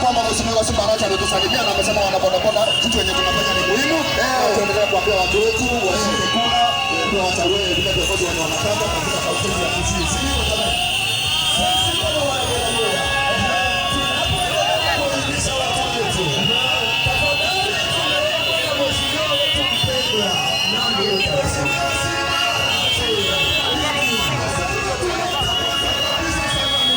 kwamba Mheshimiwa Simba Arati ametusalimia na amesema wana bodaboda kitu yenye tunafanya ni muhimu. Tuendelee kuambia watu wetu washike kura, pia wachague vile viongozi wenye wanataka katika kaunti ya Kisii. Si ndio jamani? Sisi kama wana bodaboda tunapoendelea kuelimisha watu wetu, tafadhali tumeomba na mheshimiwa wetu mpendwa, Mheshimiwa Simba Arati. Sasa tunaomba kwanza kabisa salamu.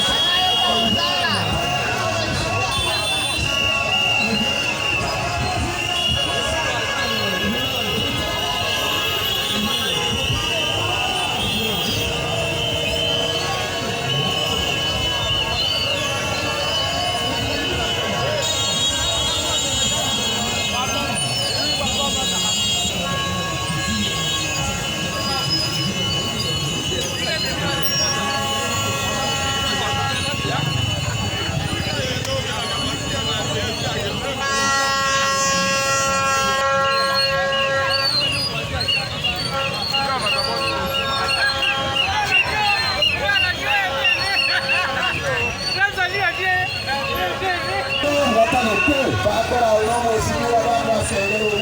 Bakora uno mheshimiwa baba aserewe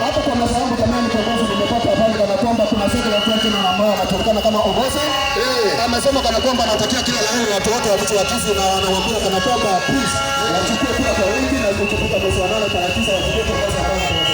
Hapo kwa meza yangu jamani, kiongozi, nimepata habari kana kwamba kuna secretary general ambaye anajulikana kama Ogosa. Amesema kana kwamba anatakia kila la heri watu wote wa mji wa Kisii na anawaambia kana kwamba please wachukue kura kwa wingi na ikifika mwezi wa 8 tarehe 9 wachukue kiongozi ambaye